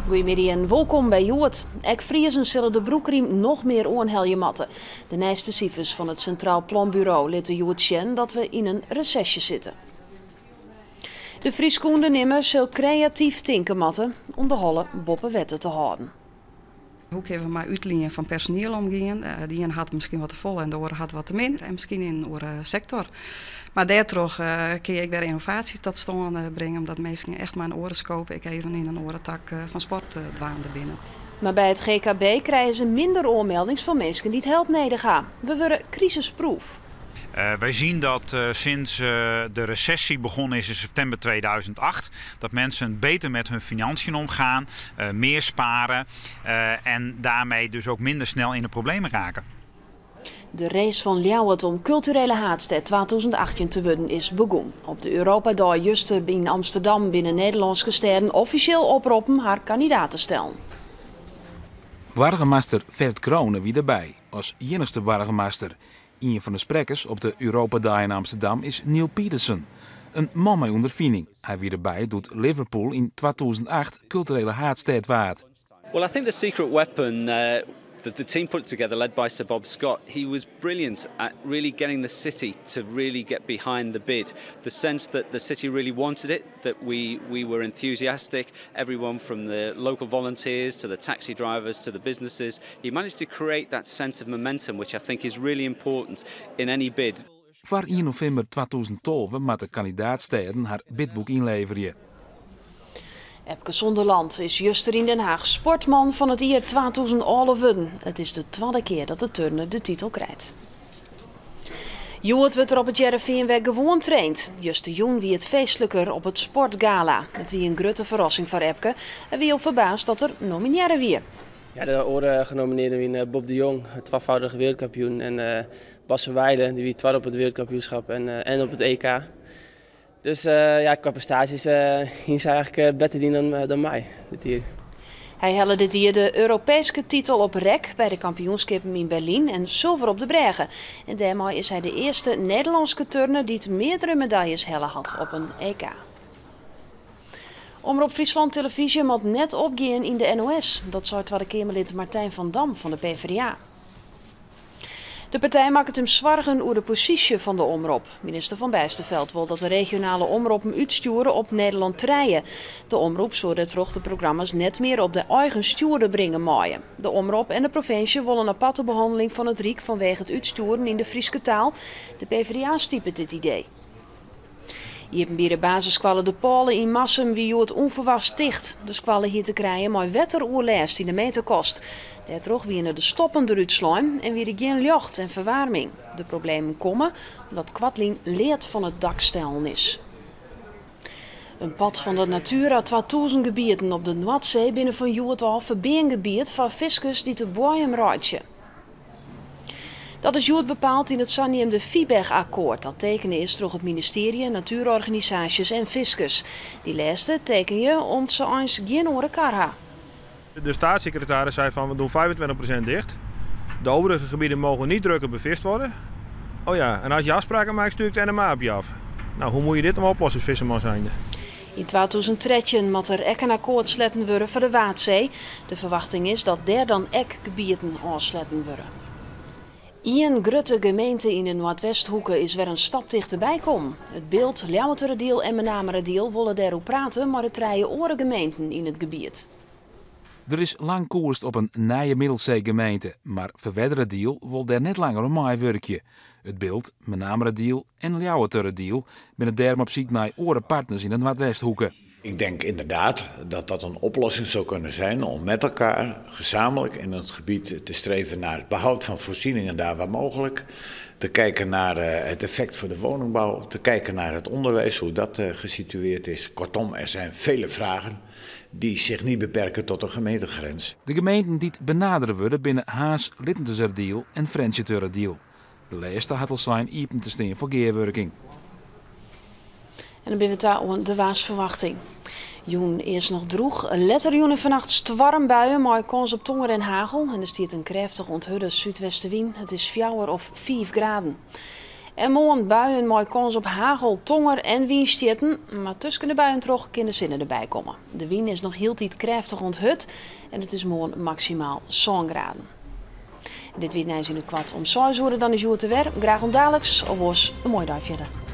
Goeiemiddei en wolkom by Hjoed. Ek Friezen sille de broekriem noch mear oanhelje moatte. De nijste sifers fan it Sintraal Planburo litte hjoed sjen dat we yn in resesje sitte. De Fryske ûndernimmer sil kreatyf tinke moatte om de holle boppe wetter te hâlden. Hoe kinne we mei útlien fan personiel omgean? De ien hat miskien wat te folle en de oare hat wat te min en miskien yn in oare sektor. Mar dêrtroch kinne je ek wer ynnovaasjes tot stân bringe, omdat minsken echt mei in oare scope ek even yn in oare tak fan sport dwaande binne. Mar by it GKB krije se minder oanmeldings fan minsken dy't help nedich ha. We wurde krisisproof. Wij zien dat sinds de recessie begonnen is in september 2008, dat mensen beter met hun financiën omgaan, meer sparen en daarmee dus ook minder snel in de problemen raken. De race fan Ljouwert om kulturele haadstêd 2018 te wurden is begûn. Op de Europadei juster yn Amsterdam binne Nederlânske stêden offisjeel oproppen har kandidaat te stellen. Boargemaster Ferd Crone wie derby as iennichste boargemaster. Ien fan de sprekkers op de Europadei yn Amsterdam is Neil Peterson. In man mei ûnderfining. Hy wie derby doe't Liverpool yn 2008 kulturele haadstêd waard. Well, I think the secret weapon that the team put together, led by Sir Bob Scott, he was brilliant at really getting the city to really get behind the bid. The sense that the city really wanted it, that we were enthusiastic, everyone from the local volunteers to the taxi drivers to the businesses. He managed to create that sense of momentum, which I think is really important in any bid. Foar 1 novimber 2012 moatte kandidaatstêden har bidboek ynleverje. Epke Zonderland is juster yn Den Haag sportman fan it jier 2011 wurden. It is de twadde kear dat de turner de titel krijt. Hjoed wurdt der op It Hearrenfean wer gewoan traind. Justerjûn wie it feestliker op it sportgala. It wie in grutte ferrassing foar Epke. Hy wie al ferbaasd dat er nominearre wie. Ja, de oare genominearden wiene Bob de Jong, twafâldich wereldkampioen, en Bas van Wijlen, dy wie twadde op it wereldkampioenskip en op it EK. Dus ja, kwa prestaasjes hiene sy eigentlik better dien dan my dit jier. Hy helle dit jier de Europeeske titel op rek by de kampioenskippen yn Berlyn en sulver op de brêge. En dêrmei is hy de earste Nederlânske turner dy't meardere medaljes helle hat op in EK. Omrop Fryslân Televyzje moat net opgean yn de NOS. Dat sei Twadde Keamerlid Martijn van Dam fan de PvdA. De partij makket him soargen oer de posysje fan de omrop. Minister Van Bijsterveld wol dat de regionale omroppen útstjoere op Nederlân trije. De omrop soe dêrtroch de programma's net mear op de eigen stjoerder bringe meie. De omrop en de provinsje wolle in aparte behanneling fan it Ryk fanwege it útstjoeren yn de Fryske taal. De PvdA stipet dit idee. Iepenbiere basisskoalle De Pôle yn Marsum wie hjoed ûnferwachts ticht. De skoalle hie te krijen mei wetteroerlêst yn de meterkast. Dêrtroch wiene de stoppen derút slein en wie der gjin ljocht en ferwaarming. De problemen komme omdat koartlyn lead fan it dak stellen is. In part fan de Natura 2000 gebieten op de Noardsee binne fan hjoed ôf ferbean gebiet foar fiskers dy't de boaiem reitsje. Dat is hjoed bepaald yn it saneamde Fiebeg-akkoart dat tekene is troch it ministearje, natuerorganisaasjes en fiskers. Dy lêste tekenje om't se eins gjin oare kar ha. De staatssecretaris zei van we doen 25% dicht. De overige gebieden mogen niet drukker bevist worden. Oh ja, en als je afspraken maakt stuur ik de NMA op je af. Nou, hoe moet je dit nou oplossen als visserman zijnde? Yn 2013 moat der ek in akkoart sletten wurde foar de Waadsee. De ferwachting is dat dêr dan ek gebieten ôfsletten wurde. Ien grutte gemeente yn de Noardwesthoeke is wer in stap tichterby kommen. It Bilt, Ljouwerteradiel en Menameradiel wolle dêroer prate mei de trije oare gemeenten yn it gebiet. Der is lang koerst op in nije Middelseegemeente, mar Ferwerderadiel wol dêr net langer oan meiwurkje. It Bilt, Menameradiel en Ljouwerteradiel binne dêrom op syk nei oare partners yn de Noardwesthoeke. Ik denk inderdaad dat dat een oplossing zou kunnen zijn om met elkaar gezamenlijk in het gebied te streven naar het behoud van voorzieningen daar waar mogelijk. Te kijken naar het effect voor de woningbouw, te kijken naar het onderwijs, hoe dat gesitueerd is. Kortom, er zijn vele vragen die zich niet beperken tot de gemeentegrens. De gemeenten dy't benadere wurde binne Harns, Littenseradiel en Frjentsjerteradiel. De lêste hat al sein iepen te stean foar gearwurking. En dan binne we ta oan de waarsferwachting. Jûn earst noch drûch, letter jûn en fannacht stoarmbuien mei kâns op tonger en hagel. En der stiet in krêftige oant hurde súdwestewyn. It is 4 of 5 graden. En moarn buien mei kâns op hagel, tonger en wynstjitten. Mar tusken de buien troch kin de sinne derby komme. De wyn is noch hieltyd krêftich oant hurd en it is moarn maksimaal 7 graden. Dit wie it nijs yn it koart om 6 oere, dan is Hjoed der wer. Graach oant daliks, of oars in moaie dei fierder.